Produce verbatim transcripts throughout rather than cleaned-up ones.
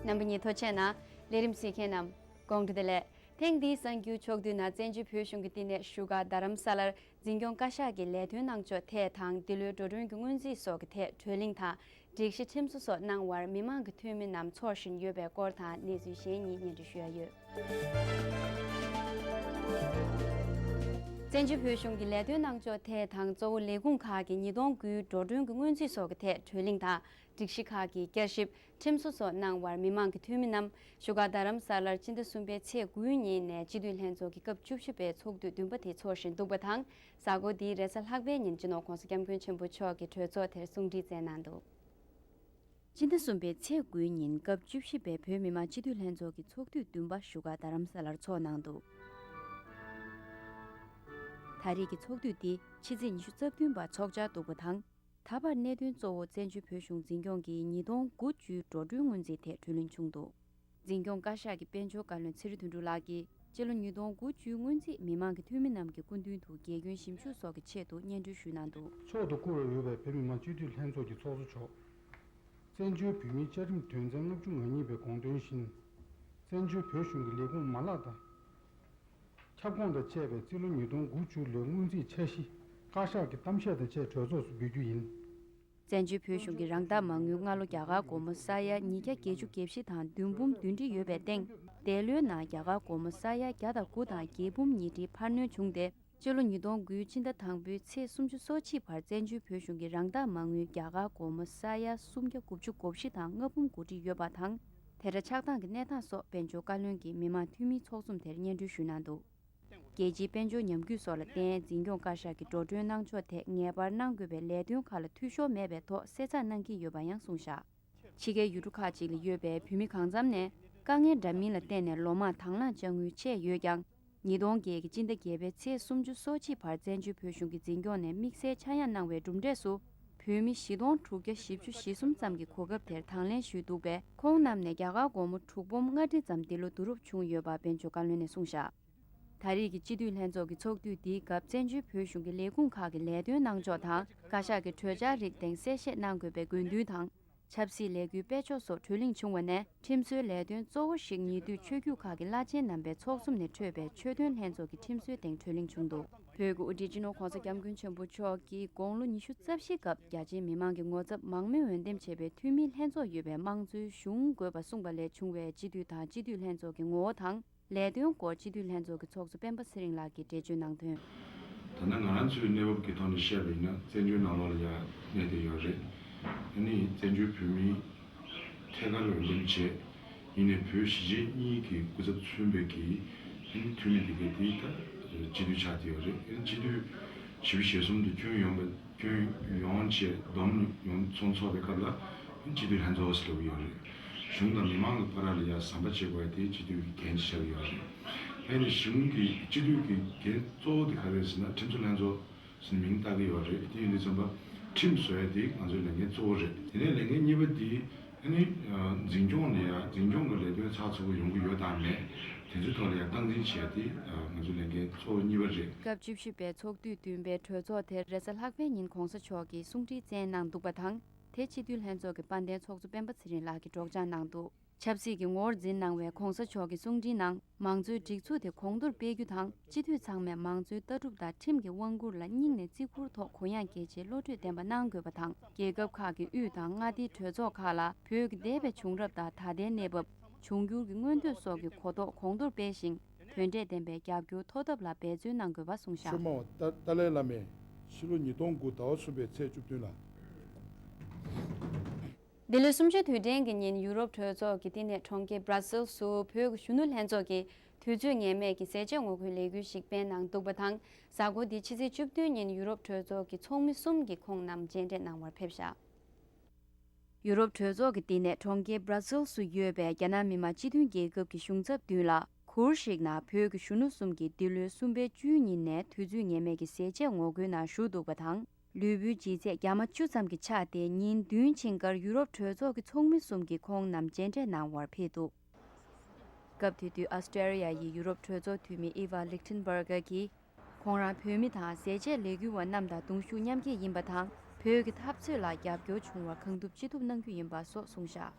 རྣམ་པ་གཉིས་ཐུགས་རྗེ་གནང་། ལས་རིམ་གཟིགས་མཁན་རྣམས་དགོང་དྲོ་བདེ་ལེགས། ཐེངས་འདིའི་གསར་འགྱུར་ཕྱོགས་བསྡུས་ནང་བཙན་བྱོལ་བོད་གཞུང་གི་བསྟི་གནས་བཞུགས་སྒར་རྡ་རམ་ས་ལར་འཛིན་སྐྱོང་བཀའ་ཤག་གི་ལས་དོན་གནང་ཕྱོགས་ཐད་དང་འདི་ལོའི་འགྲོ་གྲོན་གྱི་སྔོན་རྩིས་སོགས་ཀྱི་ཐད་གྲོས་གླེང་དང་། སྒྲིག་གཞི་ཁྲིམས་བཟོ་སོགས་གནང་བར་མི་མང་གི་འཐུས་མི་རྣམས་ཚོར་བཞིན་ཡོད་པའི་སྐོར་དང་གནས་ཚུལ་གཞན་གཉིས་སྙན་སྒྲོན་ཞུ་ཡ་ཡོད། བཙན་བྱོལ་བོད་གཞུང་གི་ལས་དོན་གནང་ཕྱོགས་ཐད་དང་གཙོ་བོ་ལས་ཁུངས་ཁག་གི་ཉིས་སྟོང་དགུའི་འགྲོ་གྲོན་གྱི་སྔོན་རྩིས་སོགས་ཀྱི་ཐད་གྲོས་གླེང་དང་། སྒྲིག་གཞི་ཁག་གི་བསྐྱར་ཞིབ་ཁྲིམས་བཟོ་སོགས་གནང་བར་མི་མང་གི་འཐུས་མི་རྣམས་བཞུགས་སྒར་རྡ་རམ་ས་ལར་སྤྱི་ཟླ་གསུམ་པའི་ཚེས་དགུའི་ཉིན་ནས་སྤྱི་འཐུས་ལྷན་ཚོགས་ཀྱི་སྐབས་བཅུ་བཞི་པའི་ཚོགས་དུས་བདུན་པ་དེ་འཚོགས་བཞིན་འདུག་པ་དང་། གཟའ་འཁོར་འདིའི་རེས་གཟའ་ལྷག་པའི་ཉིན་སྤྱི་ནོར་༸གོང་ས་༸སྐྱབས་མགོན་ཆེན་པོ་མཆོག་གིས་གྲོས་ཚོགས་དེར་གསུང་འཕྲིན་བསྩལ་གནང་འདུག་སྤྱི་ཟླ་གསུམ་པའི་ཚེས་དགུའི་ཉིན་སྐབས་བཅུ་བཞི་པའི་བོད་མི་མང་སྤྱི་འཐུས་ལྷན་ཚོགས་ཀྱི་ཚོགས་དུས་བདུན་པ་བཞུགས་སྒར་རྡ་རམ་ས་ལར་འཚོགས་གནང་འདུག་ད་རེས་ཀྱི་ཚོགས་དུས་འདི་ཕྱི་ཚེས་ཉི་ཤུ་རྩ་བདུན་བར་འཚོགས་འཆར་འདུག་པ་དང་། ད་བར་གནད་དོན་གཙོ་བོ་བཙན་བྱོལ་བོད་གཞུང་འཛིན་སྐྱོང་གི་ཉིས་སྟོང་དགུ་བཅུའི་འགྲོ་གྲོན་སྔོན་རྩིས་ཐད་གྲོས་གླེང་བྱུང་འདུག་འཛིན་སྐྱོང་བཀའ་ཤག་གི་དཔལ་འབྱོར་བཀའ་བློན་ཚེ་རིང་དོན་གྲུབ་ལགས་ཀྱིས་སྤྱི་ལོ་ཉིས་སྟོང་དགུ་བཅུའི་སྔོན་རྩིས་མི་མང་གི་འཐུས་མི་རྣམས་ཀྱི་སྐུ་མདུན་དུ་དགེ་སྐྱོན་ཞིབ་འཇུག་སོགས་ཀྱི་ཆེད་དུ་སྙན་སྒྲོན་ཞུས་གནང་འདུག་མཆོག་ཏུ་བཀུར་འོས་ཡོད་པའི་བོད་མི་མང་སྤྱི་འཐུས་ལྷན་ཚོགས་ཀྱི་ཚོགས་གཙོ་མཆོག་བཙན་བྱོལ་བོད་མིའི་བཅའ་ཁྲིམས་དོན་ཚན་ལྔ་བཅུ་ང་གཉིས་པའི་དགོངས་དོན་བཞིན། བཙན་བྱོལ་བོད་གཞུང་གི་ལས་ཁུངས་མ་ལག་དང་ཁྱབ་ཁོངས་དང་བཅས་པའི་རྩིས་ལོ་ཉིས་སྟོང་དགུ་བཅུ་ལོའི་སྔོན་རྩིས་འཆར་གཞི་བཀའ་ཤག་གི་གཏམ་བཤད་དང་བཅས་གྲོས་ཚོགས་སུ་འབུལ་རྒྱུ་ཡིན། བཙན་བྱོལ་བོད་གཞུང་གི་རང་བདག་མ་དངུལ་སྔ་ལོ་རྒྱ་གར་སྒོར་མོ་ས་ཡ་ཉིས་བརྒྱ་བརྒྱད་ཅུ་གྱ་བཞི་དང་བདུན་འབུམ་བདུན་ཁྲི་ཡོད་པའི་སྟེང་། འདས་ལོའི་ནང་རྒྱ་གར་སྒོར་མོ་ས་ཡ་བརྒྱ་དང་དགུ་དང་བརྒྱད་འབུམ་ཉིས་ཁྲི་འཕར་སྣོན་བྱུང་སྟེ། སྤྱི་ལོ་ཉིས་སྟོང་དགུའི་ཕྱི་ཟླ་དང་པོའི་ཚེས་སུམ་ཅུ་སོ་གཅིག་བར་བཙན་བྱོལ་བོད་གཞུང་གི་རང་བདག་མ་དངུལ་རྒྱ་གར་སྒོར་མོ་ས་ཡ་སུམ་བརྒྱ་དགུ་བཅུ་གོ་བཞི་དང་ལྔ་འབུམ་དགུ་ཁྲི་ཡོད་པ་དང་། དེ་འདྲ་ཆགས་སྟངས་ཀྱི་གནས་སྟངས་སོགས་དཔལ་འབྱོར་བཀའ་བློན་གྱིས་མི་མང་འཐུས་མིའི་ཚོགས་འཛོམས་དེར་སྙན་སྒྲོན་ཞུས་གནང་འདུག་རྒྱལ་སྤྱིའི་དཔལ་འབྱོར་ཉམས་རྒུད་སོགས་ལ་བརྟེན་འཛིན་སྐྱོང་བཀའ་ཤག་གི་འགྲོ་གྲོན་གནང་ཕྱོགས་ཐད་ངེས་པར་གནང་དགོས་པའི་ལས་དོན་ཁག་ལ་འཐུས་ཤོར་མེད་པའི་ཐོག་གསལ་བསྒྲགས་གནང་གི་ཡོད་པ་ཡང་གསུངས་བཞག་ཕྱི་རྒྱལ་ཡུལ་གྲུ་ཁག་ཅིག་ལ་ཡོད་པའི་བོད་མི་གང་འཚམ་ནས་དཀའ་ངལ་འདྲ་མིན་ལ་བརྟེན་ནས་ལོ་མང་དང་བླངས་བཅངས་དངུལ་ཆད་ཡོད་ཀྱང་། ཉིས་སྟོང་བརྒྱད་ཀྱི་སྤྱི་ཟླ་བརྒྱད་པའི་ཚེས་སུམ་ཅུ་སོ་གཅིག་བར་བཙན་བྱོལ་བོད་གཞུང་གི་འཛིན་སྐྱོང་ནས་དམིགས་བསལ་ཆག་ཡང་གནང་བའི་གྲུབ་འབྲས་སུ། བོད་མི་བཞི་སྟོང་དྲུག་བརྒྱ་བཞི་བཅུ་ཞེ་གསུམ་ཙམ་གྱིས་གོ་སྐབས་དེར་དང་ལེན་ཞུས་འདུག་པས། ཁོང་རྣམས་ནས་རྒྱ་གར་སྒོར་མོ་དྲུག་འབུམ་ལྔ་ཁྲི་ཙམ་འདི་ལོ་བསྡུ་རུབ་བྱུང་ཡོད་པ་དཔལ་འབྱོར་བཀའ་བློན་ནས་གསུངས་བཞག་ད་རེས་ཀྱི་སྤྱི་འཐུས་ལྷན་ཚོགས་ཀྱི་ཚོགས་དུས་འདིའི་སྐབས་བཙན་བྱོལ་བོད་གཞུང་གི་ལས་ཁུངས་ཁག་གི་ལས་དོན་གནང་ཕྱོགས་དང་། བཀའ་ཤག་གི་གྲོས་འཆར་རིགས་སྟེང་གསལ་བཤད་གནང་དགོས་པའི་དགོས་འདུན་དང་། ཆབ་སྲིད་ལས་འགུལ་སྤེལ་ཕྱོགས་སོགས་གྲོས་གླེང་བྱུང་བ་ནས། ཁྲིམས་བཟོའི་ལས་དོན་གཙོ་བོ་ཞིག་ཉེ་དུས་ཆོས་བརྒྱུད་ཁག་གི་བླ་ཆེན་རྣམ་པའི་ཚོགས་འཛོམས་ནས་འཕྲོས་པའི་ཆོས་དོན་ལྷན་ཚོགས་ཀྱི་ཁྲིམས་བཟོའི་སྟེང་གྲོས་གླེང་བྱུང་འདུག་བོད་ཀྱི་དབུ་ཁྲིད་སྤྱི་ནོར་༸གོང་ས་༸སྐྱབས་མགོན་ཆེན་པོ་མཆོག་གིས་དགུང་ལོ་ཉི་ཤུ་རྩ་བཞིའི་སྐབས་རྒྱ་ཆེའི་མི་མང་གི་ངོ་ཚབ་མང་མོས་འོས་འདེམས་བྱས་པའི་འཐུས་མིའི་ལྷན་ཚོགས་ཡོད་པའི་དམངས་གཙོའི་གཞུང་དགོས་པ་གསུངས་པ་ལས་བྱུང་བའི་སྤྱི་འཐུས་དང་སྤྱི་འཐུས་ལྷན་ཚོགས་ཀྱི་ངོ་བོ་དང་། ལས་དོན་སྐོར་སྤྱི་འཐུས་ལྷན་ཚོགས་ཀྱི་ཚོགས་གཙོ་སྤེན་པ་ཚེ་རིང་ལགས་ཀྱིས་འགྲེལ་བརྗོད་གནང་དོན། ད་ལྟ་ང་རང་ཚོའི་གནས་བབ་ཀྱི་ཐོག་ནས་བཤད་པ་ཡིན་ན། བཙན་བྱོལ་ནང་ལོགས་ལ་ཡ་གནས་བསྡད་ཡོད་རེད། ཨ་ནི་བཙན་བྱོལ་བོད་མིའི་ཐད་ཀར་འོས་འདེམས་བྱས། ཡིན་ནའི་བོད་གཞིས་བྱེས་གཉིས་ཀྱི་སྐུ་ཚབ་མཚོན་པའི་གི་ཨ་ནི་འཐུས་མི་དེ་གའི་དེ་ད་སྤྱི་འཐུས་ཆགས་བསྡད་ཡོད་རེད། ཨ་ནི་སྤྱི་འཐུས་བཞི་བཅུ་ཞེ་གསུམ་དེ་སྐྱོན་ཡོང་བ། སྐྱོན་ཡོང་བྱས་བསྡོམས་ཡོང་ཚོགས་ཚོགས་པའི་སྐབས་ལ་སྤྱི་འཐུས་ལྷན་ཚོགས་ཟེར་ལབ་ཀྱི་ཡོད་རེད། གཞུང་དང་མི་མང་གི་བར་ལ་ཡ་ཟམ་པ་བྱེད་དགོས་ཡ་དེ་སྤྱི་འཐུས་ཀྱི་འགན་ཆགས་ཀྱི་ཡོད་རེད། ཨ་ནི་གཞུང་གི་སྤྱི་འཐུས་ཀྱི་འགན་གཙོ་བོ་དེ་ག་རེ་རེད་ཟེར་ན། ཁྲིམས་བཟོ་ལྷན་ཚོགས་ཟེར་མིང་བཏགས་ཀྱི་ཡོད་རེད། དེ་ཡིན་དུས་ཙམ་པ་ཁྲིམས་བཟོ་ཡ་དེ་ང་ཚོའི་ལས་འགན་གཙོ་བོ་རེད། དེ་ནས་ལས་འགན་གཉིས་པ་དེ། ཨ་ནི་འཛིན་སྐྱོང་ལ་ཡ། འཛིན་སྐྱོང་གི་ལས་དོན་ཚགས་ཚུད་པོ་ཡོང་གི་ཡོད་དམ་མེད། དེ་ཚོའི་ཐོག་ལ་ཡ་སྟངས་འཛིན་བྱེད་ཡ་དེ་ང་ཚོའི་ལས་འགན་གཙོ་བོ་གཉིས་པ་རེད། སྐབས་བཅུ་བཞི་པའི་ཚོགས་དུས་བདུན་པའི་གྲོས་ཚོགས་དེར་རེས་གཟའ་ལྷག་པའི་ཉིན་༸གོང་ས་མཆོག་གིས་གསུང་འཕྲིན་བསྩལ་གནང་འདུག་པ་དང་། དེ་སྤྱི་འཐུས་ལྷན་ཚོགས་ཀྱི་དཔལ་ལྡན་ཚོགས་གཙོ་སྤེན་པ་ཚེ་རིང་ལགས་ཀྱིས་སྒྲོག་སྦྱང་གནང་འདུག་ཆབ་སྲིད་ཀྱི་ངོ་བོར་འཛིན་གནང་བའི་༸གོང་ས་མཆོག་གི་གསུང་འཕྲིན་ནང་། མང་གཙོའི་སྒྲིག་འཛུགས་དེ་གོང་མཐོར་སྤེལ་རྒྱུ་དང་། སྤྱི་འཐུས་ཚང་མས་མང་གཙོའི་ལྟ་གྲུབ་དང་ཁྲིམས་ཀྱི་དབང་བསྒྱུར་ལ་སྙིང་ནས་བརྩི་བཀུར་ཐོག་གུ་ཡངས་གལ་ཆེའི་བློ་གྲོས་ལྡན་པ་གནང་དགོས་པ་དང་། རྒྱལ་ཁབ་ཁག་གི་དབུས་དང་མངའ་སྡེའི་གྲོས་ཚོགས་ཁག་ལ་བོད་ཀྱི་འདས་པའི་བྱུང་རབས་དང་ད་ལྟའི་གནས་བབ། འབྱུང་འགྱུར་གྱི་མངོན་འདོད་སོགས་ཀྱི་གོ་རྟོགས་གོང་མཐོར་སྤེལ་ཞིང་། དོན་འབྲས་ལྡན་པའི་རྒྱབ་སྐྱོར་ཐོབ་ཐབས་ལ་འབད་བརྩོན་གནང་དགོས་པ་གསུངས་བཞག་ཆོས་སྨྲ་བ་ཏཱ་ཏཱ་ལའི་བླ་མས་ཕྱི་ལོ་ཉིས་སྟོང་དགུ་ཟླ་བ་གསུམ་པའི་ཚེས་བཅུ་བདུན་ལ། འདི་ལོའི་གསུམ་བཅུའི་དུས་དྲན་གྱི་ཉིན། ཡུ་རོབ་གྲོས་ཚོགས་ཀྱི་བསྟི་གནས་གྲོང་ཁྱེར་Brussels སུ་བོད་ཀྱི་གཞོན་ནུ་ལྷན་ཚོགས་ཀྱིས་དུས་ཚོད་ངེས་མེད་ཀྱི་ཟས་བཅད་ངོ་རྒོལ་ལས་འགུལ་ཞིག་སྤེལ་གནང་འདུག་པ་དང་། གཟའ་འཁོར་འདིའི་ཕྱི་ཚེས་བཅུ་བདུན་ཉིན་ཡུ་རོབ་གྲོས་ཚོགས་ཀྱི་ཚོགས་མི་གསུམ་གྱིས་ཁོང་རྣམས་མཇལ་འཕྲད་གནང་བར་ཕེབས་བཞག་ཡུ་རོབ་གྲོས་ཚོགས་ཀྱི་བསྟི་གནས་གྲོང་ཁྱེར་Brussels སུ་ཡོད་པའི་རྒྱ་ནག་མི་དམངས་སྤྱི་མཐུན་རྒྱལ་ཁབ་ཀྱི་གཞུང་ཚབ་མདུན་ལ། གུར་ཞིག་ནང་བོད་ཀྱི་གཞོན་ནུ་གསུམ་གྱིས་འདི་ལོའི་གསུམ་པའི་བཅུའི་ཉིན་ནས་དུས་ཚོད་ངེས་མེད་ཀྱི་ཟས་བཅད་ངོ་རྒོལ་ནང་ཞུགས་འདུག་པ་དང་། ལུས་པོའི་ལྗིད་ཚད་རྒྱ་མ་བཅུ་ཙམ་གྱི་ཆགས་ཏེ། ཉིན་བདུན་ཕྱིན་ཁར་ཡུ་རོབ་གྲོས་ཚོགས་ཀྱི་ཚོགས་མི་གསུམ་གྱིས་ཁོང་རྣམས་མཇལ་འཕྲད་གནང་བར་ཕེབས་འདུག་སྐབས་དེ་དུས་ཨོ་སི་ཀྲེ་ལི་ཡ་ཡི་ཡུ་རོབ་གྲོས་ཚོགས་འཐུས་མི་Eva Lichtenberger གྱིས། ཁོང་རང་བོད་མི་དང་ཟས་བཅད་ལས་འགུལ་བ་རྣམས་དང་གདུང་ཤུགས་མཉམ་སྐྱེད་ཡིན་པ་དང་། བོད་ཀྱི་འཐབ་རྩོད་ལ་རྒྱབ་སྐྱོར་བྱུང་བར་གང་ཐུབ་ཅི་ཐུབ་གནང་རྒྱུ་ཡིན་པ་སོགས་གསུངས་བཞག་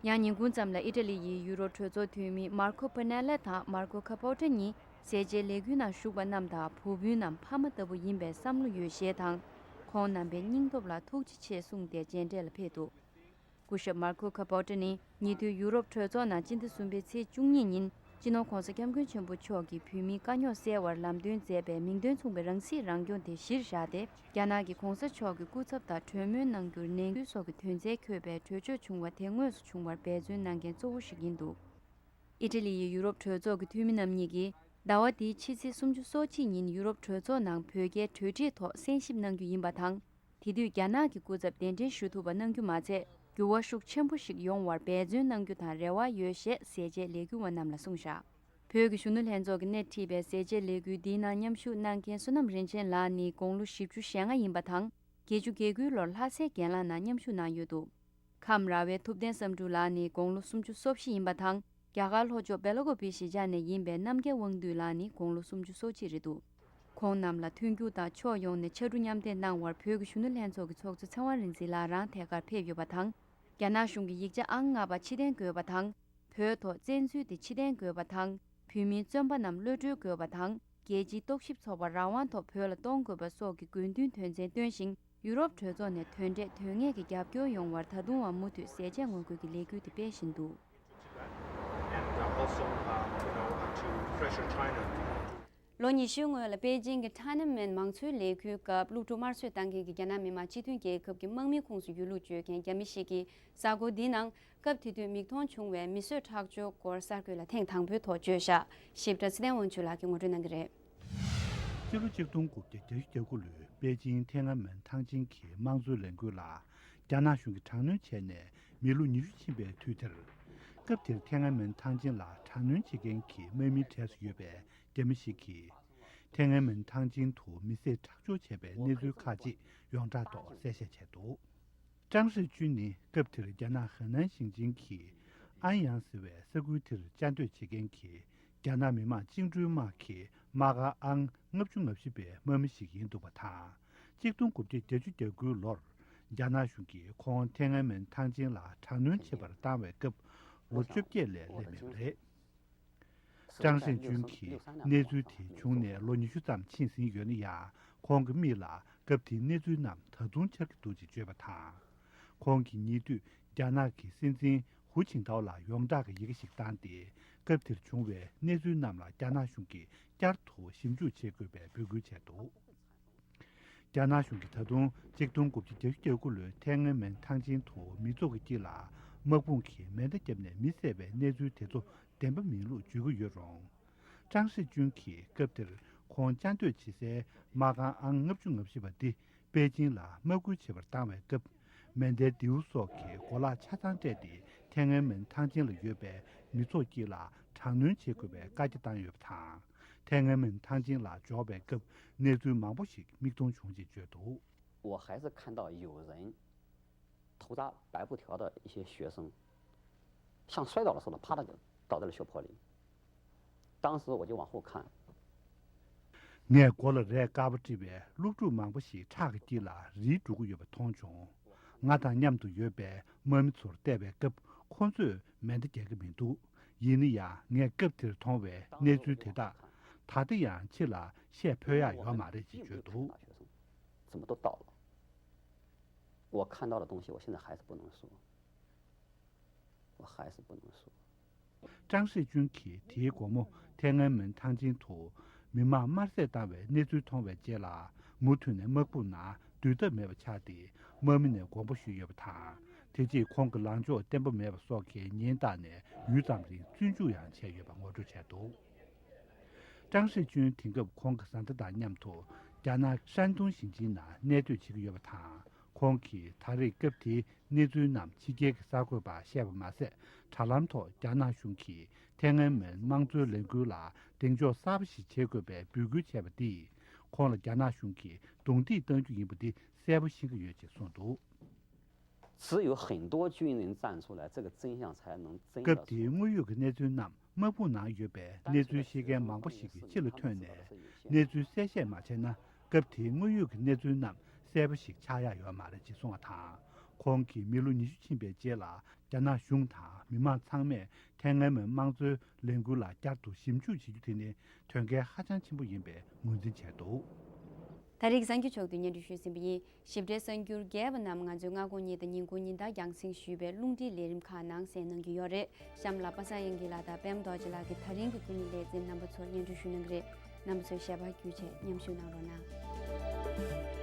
ཡང་ཉིན་གུང་ཙམ་ལ་ཨི་ཊ་ལི་ཡི་ཡུ་རོབ་གྲོས་ཚོགས་འཐུས་མི་མར་ཁོ་པ་ནེ་ལ་དང་མར་ཁོ་ཁ་པོ་ཏྲ་གཉིས་ཟས་བཅད་ལས་འགུལ་ནང་ཞུགས་པ་རྣམས་དང་བུ་སྤུན་ནམ་ཕ་མ་ལྟ་བུ་ཡིན་པའི་བསམ་བློ་ཡོད་ཞེས་དང་། ཁོང་རྣམ་པའི་སྙིང་སྟོབས་ལ་ཐུགས་རྗེ་ཆེ་གསུངས་ཏེ་མཇལ་འཕྲད་ལ་ཕེབས་འདུག། སྐུ་ཞབས་མར་ཁོ་ཁ་པོ་ཏྲ་ནི་ཉེ་དུས་ཡུ་རོབ་གྲོས་ཚོགས་ནང་སྤྱི་ཟླ་གསུམ་པའི་ཚེས་བཅུ་གཉིས་ཉིན་སྤྱི་ནོར་༧གོང་ས་༧སྐྱབས་མགོན་ཆེན་པོ་མཆོག་གིས་བོད་མིའི་དཀའ་རྙོག་སེལ་བར་ལམ་སྟོན་མཛད་པའི་མིང་དོན་མཚུངས་པའི་རང་སྲིད་རང་སྐྱོང་དེ་གཞིར་བཞག་སྟེ། རྒྱ་ནག་གིས་༧གོང་ས་མཆོག་གི་སྐུ་ཚབ་དང་གྲོས་མོལ་གནང་རྒྱུར་ནན་སྐུལ་སོགས་ཀྱི་དོན་ཚན་འཁོད་པའི་གྲོས་ཆོད་བྱུང་བ་དེ་དངོས་སུ་བྱུང་བར་འབད་བརྩོན་གནང་མཁན་གཙོ་བོ་ཞིག་ཡིན་འདུག། ཨི་ཊ་ལི་ཡི་ཡུ་རོབ་གྲོས་ཚོགས་ཀྱི་འཐུས་མི་རྣམ་གཉིས་ཀྱིས་ཟླ་བ་འདིའི་ཕྱི་ཚེས་སུམ་ཅུ་སོ་གཅིག་ཉིན་ཡུ་རོབ་གྲོས་ཚོགས་ནང་བོད་རྒྱའི་གྲོས་འགྲིག་ཐོག་གསན་ཞིབ་གནང་རྒྱུ་ཡིན་པ་དང་། དེ་དུས་རྒྱ་ནག་གི་སྐུ་ཚབ་གདན་འདྲེན་ཞུ་ཐུབ་པ་གནང་རྒྱུ་མ་ཚད། འགྱུར་བ་ཤུགས་ཆེན་པོ་ཞིག་ཡོང་བར་འབད་བརྩོན་གནང་རྒྱུ་དང་རེ་བ་ཡོད་ཞེས་ཟས་བཅད་ལས་འགུལ་བ་རྣམས་ལ་གསུངས་བཞག། བོད་ཀྱི་གཞོན་ནུ་ལྷན་ཚོགས་ཀྱིས་སྣེ་ཁྲིད་པའི་ཟས་བཅད་ལས་འགུལ་འདིའི་ནང་མཉམ་ཞུགས་གནང་མཁན་བསོད་ནམས་རིན་ཆེན་ལགས་ནི་དགུང་ལོ་བཞི་བཅུ་ཞེ་ལྔ་ཡིན་པ་དང་། བརྒྱད་ཅུ་གྱ་དགུའི་ལོར་ལྷ་སའི་སྒེར་ལངས་ནང་མཉམ་ཞུགས་གནང་ཡོད་འདུག། ཁམས་ར་བའི་ཐུབ་བསྟན་བསམ་འགྲུབ་ལགས་ནི་དགུང་ལོ་སུམ་ཅུ་སོ་བཞི་ཡིན་པ་དང་། རྒྱ་གར་ལྷོ་ཕྱོགས་སྦེ་ལ་ཀོབ་པི་གཞིས་ཆགས་ནས་ཡིན་པའི་རྣམ་རྒྱལ་དབང་འདུས་ལགས་ནི་དགུང་ལོ་སུམ་ཅུ་སོ་གཅིག་རེད་འདུག། ཁོང་རྣམས་ལ་མཐུན་འགྱུར་དང་ཕྱོགས་ཡོངས་ནས་ཕྱར་གྲུ་མཉམ་འདེགས་གནང་བར་བོད་ཀྱི་གཞོན་ནུ་ལྷན་ཚོགས་ཀྱི་ཚོགས་གཙོ་ཚེ་དབང་རིག་འཛིན་ལགས་རང་ཐད་ཀར་ཕེབས་ཡོད་པ་དང་། རྒྱ་ནག་གཞུང་གི་ཡིག་ཆ་ཨང་ལྔ་པ་ཕྱིར་འཐེན་དགོས་པ་དང་། བོད་ཐོག་བཙན་འཛུལ་དེ་ཕྱིར་འཐེན་དགོས་པ་དང་། བོད་མིའི་བཙོན་པ་རྣམས་གློད་གྲོལ་དགོས་པ་དང་། རྒྱལ་སྤྱིའི་རྟོག་ཞིབ་ཚོགས་པ་རང་དབང་ཐོག་བོད་ལ་གཏོང་དགོས་པ་སོགས་ཀྱི་དགོས་འདུན་དོན་ཚན་བཏོན་ཞིང་། ཡུ་རོབ་གྲོས་ཚོགས་ནས་དོན་འབྲས་དོན་གཉེར་གྱི་རྒྱབ་སྐྱོར་ཡོང་བར་ད་དུང་བ་མུ་མཐུད་ཟས་བཅད་ངོ་རྒོལ་གྱི་ལས་འགུལ་དེ་སྤེལ་བཞིན་འདུག། And uh, also, um, you know, uh, to pressure China. ལོ་ཉི་ཤུའི་སྔོན་ལ་པེ་ཅིང་གི་Tiananmen མང་གཙོའི་ལས་འགུལ་སྐབས་སློབ་ཕྲུག་དམར་གསོད་བཏང་མཁན་གྱི་རྒྱ་ནག་མི་དམངས་སྤྱི་མཐུན་རྒྱལ་ཁབ་ཀྱི་དམག་མིའི་ཁོངས་སུ་ཡོད་ལུགས་བརྗོད་མཁན་རྒྱ་མི་ཞིག་གིས་གཟའ་འཁོར་འདིའི་ནང་སྐབས་དེ་དུས་མིག་མཐོང་བྱུང་བའི་མི་གསོད་ཁྲག་སྦྱོར་སྐོར་གསར་འགོད་ལ་ཐེངས་དང་པོའི་ཐོག་བརྗོད་བཞག། ཞིབ་ཕྲ་ཚེ་བརྟན་དབང་ཕྱུག་ལགས་ཀྱིས་ངོ་སྤྲོད་གནང་གི་རེད། སྤྱི་ལོ་ཆིག་སྟོང་དགུ་བརྒྱ་བརྒྱད་ཅུ་གྱ་དགུ་ལོའི་པེ་ཅིང་ཐེན་ཨན་མེན་ཐང་ཆེན་གྱི་དམངས་གཙོའི་ལས་འགུལ་ལ་རྒྱ་ནག་གཞུང་གིས་དྲག་གནོན་བྱས་ནས་མི་ལོ་ཉི་ཤུ་ཕྱིན་པའི་དུས་དེར། སྐབས་དེར་ཐེན་ཨན་མེན་ཐང་ཆེན་ལ་དྲག་གནོན་བྱེད་མཁན་གྱི་དམག་མིའི་གྲས་སུ་ཡོད་པའི་རྒྱ་མི་ཞིག་གིས། ཐེན་ཨན་མེན་ཐང་ཆེན་དུ་མི་བསད་ཁྲག་སྦྱོར་བྱས་པའི་གནས་ཚུལ་ཁག་ཅིག་ཡོངས་གྲགས་ཐོག་གསལ་བཤད་བྱས་འདུག། ཀྲང་ཧྲེ་ཅུན་ནི་སྐབས་དེར་རྒྱ་ནག་ཧེ་ནན་ཞིང་ཆེན་གྱི་ཨན་ཡང་ཟེར་བའི་ས་ཁུལ་དེར་བཅའ་སྡོད་བྱེད་མཁན་གྱི་རྒྱ་ནག་མི་དམངས་བཅིངས་འགྲོལ་དམག་གི་དམག་སྒར་ཨང་ལྔ་བཅུ་ང་བཞི་པའི་དམག་མི་ཞིག་ཡིན་འདུག་པ་དང་། ཆིག་སྟོང་དགུ་བརྒྱ་བརྒྱད་ཅུ་གྱ་དགུའི་ལོར་རྒྱ་ནག་གཞུང་གིས་ཁོང་ཐེན་ཨན་མེན་ཐང་ཆེན་ལ་དྲག་གནོན་བྱེད་པར་བཏང་བའི་སྐབས་ལོ་བཅོ་བརྒྱད་ལས་སླེབས་མེད་པ་རེད། ཀྲང་ཧྲེང་ཅུན་གྱིས་གནས་ཚུལ་དེ་བྱུང་ནས་ལོ་ཉི་ཤུ་ཙམ་ཕྱིན་ཟིན་ཡོད་ན་ཡང་། ཁོང་གི་མིག་ལ་སྐབས་དེའི་གནས་ཚུལ་རྣམས་ད་དུང་འཆར་གྱི་འདུག་ཅེས་བརྗོད་པ་དང་། ཁོང་གིས་ཉེ་དུས་རྒྱ་ནག་གི་སྲིད་འཛིན་ཧུའུ་ཅིན་ཐའོ་ལ་ཡོངས་གྲགས་ཀྱི་ཡི་གེ་ཞིག་བཏང་སྟེ། སྐབས་དེར་བྱུང་བའི་གནས་ཚུལ་རྣམས་ལ་རྒྱ་ནག་གཞུང་གིས་བསྐྱར་དུ་ཞིབ་འཇུག་བྱེད་དགོས་པའི་འབོད་སྐུལ་བྱས་འདུག། རྒྱ་ནག་གཞུང་གིས་ད་དུང་ཆིག་སྟོང་དགུ་བརྒྱ་བརྒྱད་ཅུ་གྱ་དགུ་ལོའི་ཐེན་ཨན་མེན་ཐང་ཆེན་དུ་མི་ཚོགས་ཀྱི་དཀྱིལ་ལ་དམག་དཔུང་གིས་མེ་མདའ་བརྒྱབ་ནས་མི་བསད་པའི་གནས་ཚུལ་དེ་ཚོ་བདེན་པ་མིན་ལུགས་བརྗོད་ཀྱི་ཡོད་རུང་། ཀྲང་ཧྲེ་ཅུན་གྱིས་སྐབས་དེར་ཁོང་བཅའ་སྡོད་བྱེད་སའི་དམག་སྒར་ཨང་ལྔ་བཅུ་ང་བཞི་པ་འདི་པེ་ཅིང་ལ་དམག་སྐུལ་བྱེད་པར་བཏང་བའི་སྐབས། མེ་མདའི་མདེའུ་སོགས་ཀྱི་གོ་ལག་ཆ་ཚང་སྤྲད་དེ་ཐེན་ཨན་མེན་ཐང་ཆེན་ལ་ཡོད་པའི་མི་ཚོགས་དཀྱིལ་ལ་དྲག་གནོན་བྱེད་དགོས་པའི་བཀའ་རྒྱ་བཏང་ཡོད་པ་དང་། ཐེན་ཨན་མེན་ཐང་ཆེན་ལ་འབྱོར་བའི་སྐབས་གནས་ཚུལ་མང་པོ་ཞིག་མིག་མཐོང་བྱུང་ཅེས་བརྗོད་འདུག། 我还是看到有人头扎白布条的一些学生，像摔倒的时候，啪的就倒在了血泊里。当时我就往后看， ངས་མགོ་ལ་རས་དཀར་པོ་དཀྲིས་པའི་སློབ་ཕྲུག་མང་པོ་ཞིག་ཁྲག་གི་དཀྱིལ་ལ་རིལ་འགྲོ་གི་ཡོད་པ་མཐོང་བྱུང་། ང་དང་མཉམ་དུ་ཡོད་པའི་དམག་མི་ཚོར་བལྟས་པའི་སྐབས་ཁོ་ཚོས་མེ་མདའ་རྒྱག་གི་མི་འདུག། ཡིན་ན་ཡང་ངས་སྐབས་དེར་མཐོང་བའི་གནས་ཚུལ་དེ་དག་ད་ལྟ་ཡང་ཕྱི་ལ་བཤད་ཕོད་ཡག་ཡོད་མ་རེད་ཅེས་བརྗོད་འདུག། 怎么都倒了。我看到的东西，我现在还是不能说，我还是不能说。 ཀྲང་ཧྲེ་ཅུན་གྱིས་དེའི་དགོང་མོ་ཐེན་ཨན་མེན་ཐང་ཆེན་དུ་མི་མང་དམར་བསད་བཏང་བའི་གནས་ཚུལ་མཐོང་བའི་རྗེས་ལ། མུ་མཐུད་ནས་དམག་དཔུང་ནང་སྡོད་ཐབས་མེད་པ་ཆགས་ཏེ་དམག་མི་ནས་དགོངས་པ་ཞུས་ཡོད་པ་དང་། དེ་རྗེས་ཁོང་གི་ལངས་ཕྱོགས་བརྟན་པོ་མེད་པ་སོགས་ཀྱི་ཉེན་བརྡ་ནས་ཡུད་ཙམ་རིང་བཙོན་འཇུག་ཡང་བྱས་ཡོད་པ་ངོ་སྤྲོད་བྱས་འདུག། ཀྲང་ཧྲེ་ཅུན་དེང་སྐབས་ཁོང་གི་བཟའ་ཟླ་དང་མཉམ་དུ་རྒྱ་ནག་ཧྲན་ཏུང་ཞིང་ཆེན་ནང་གནས་སྡོད་བྱེད་ཀྱི་ཡོད་པ་དང་། ཁོང་གིས་ད་རེས་སྐབས་དེའི་གནས་ཚུལ་རྣམས་ཕྱི་རྒྱལ་གྱི་གསར་འགོད་པར་བཤད་པ་མ་ཟད། དྲ་ལམ་ཐོག་རྒྱ་ནག་གཞུང་གིས་ཐེན་ཨན་མེན་དམངས་གཙོའི་ལས་འགུལ་ལ་གདེང་འཇོག་གསར་པ་ཞིག་བྱེད་དགོས་པའི་འབོད་སྐུལ་བྱས་པ་འདིས། ཁོང་ལ་རྒྱ་ནག་གཞུང་གིས་རྡུང་རྡེག་བཏང་རྒྱུ་ཡིན་པ་འདི་གསལ་པོ་ཤེས་ཀྱི་ཡོད་ཅེས་གསུངས་འདུག། 只有很多军人站出来，这个真相才能真的。 སྐབས་དེའི་དངོས་ཡོད་ཀྱི་གནས་ཚུལ་རྣམས་དམག་དཔུང་ནང་ཡོད་པའི་གནས་ཚུལ་ཤེས་མཁན་མང་པོ་ཞིག་གི་ཕྱི་ལ་ཐོན་ནས་གནས་ཚུལ་གསལ་བཤད་མ་བྱས་ན། སྐབས་དེའི་དངོས་ཡོད་ཀྱི་གནས་ཚུལ་རྣམས་གསལ་པོ་ཞིག་ཆགས་ཡག་ཡོད་མ་རེད་ཅེས་གསུངས་པ་དང་། ཁོང་གིས་མི་ལོ་ཉི་ཤུ་ཕྱིན་པའི་རྗེས་ལ། རྒྱ་ནག་གཞུང་དང་མི་མང་ཚང་མས་ཐའེ་ཝན་མི་དམངས་གཙོའི་ལས་འགུལ་ལ་བསྐྱར་དུ་ཞིབ་འཇུག་བྱེད་རྒྱུ་དེ་ནི་དོན་འགལ་ཧ་ཅང་ཆེན་པོ་ཡིན་པའི་ངོས་འཛིན་བྱས་འདུག། ད་རེས་གསར་འགྱུར་ཕྱོགས་བསྡུས་སྙན་སྒྲོན་ཞུས་ཟིན་པ་ཡིན། ཞིབ་ཕྲའི་གསར་འགྱུར་རྒྱས་པ་རྣམས་ང་ཚོའི་སྔ་དགོང་ཉིན་དང་ཉིན་གུང་ཉིན་ལྟར་རྒྱང་སྲིང་ཞུས་པའི་རླུང་འཕྲིན་ལས་རིམ་ཁག་ནང་གསན་གནང་རྒྱུ་ཡོད་རེད། གཤམ་ལ་པ་སངས་དབྱངས་སྐྱིད་ལགས་དང་པད་མ་རྡོ་རྗེ་ལགས་ཀྱིས་ད་རིང་གི་ཀུན་གླེང་ལེ་ཚན་རྣམ་པ་ཚོར་སྙན་སྒྲོན་ཞུ་གནང་གི་རེད། རྣམ་པ་ཚོས་ཞལ་པར་བརྒྱུད་བྱས་མཉམ་ཞུགས་གནང་རོགས་གནང་།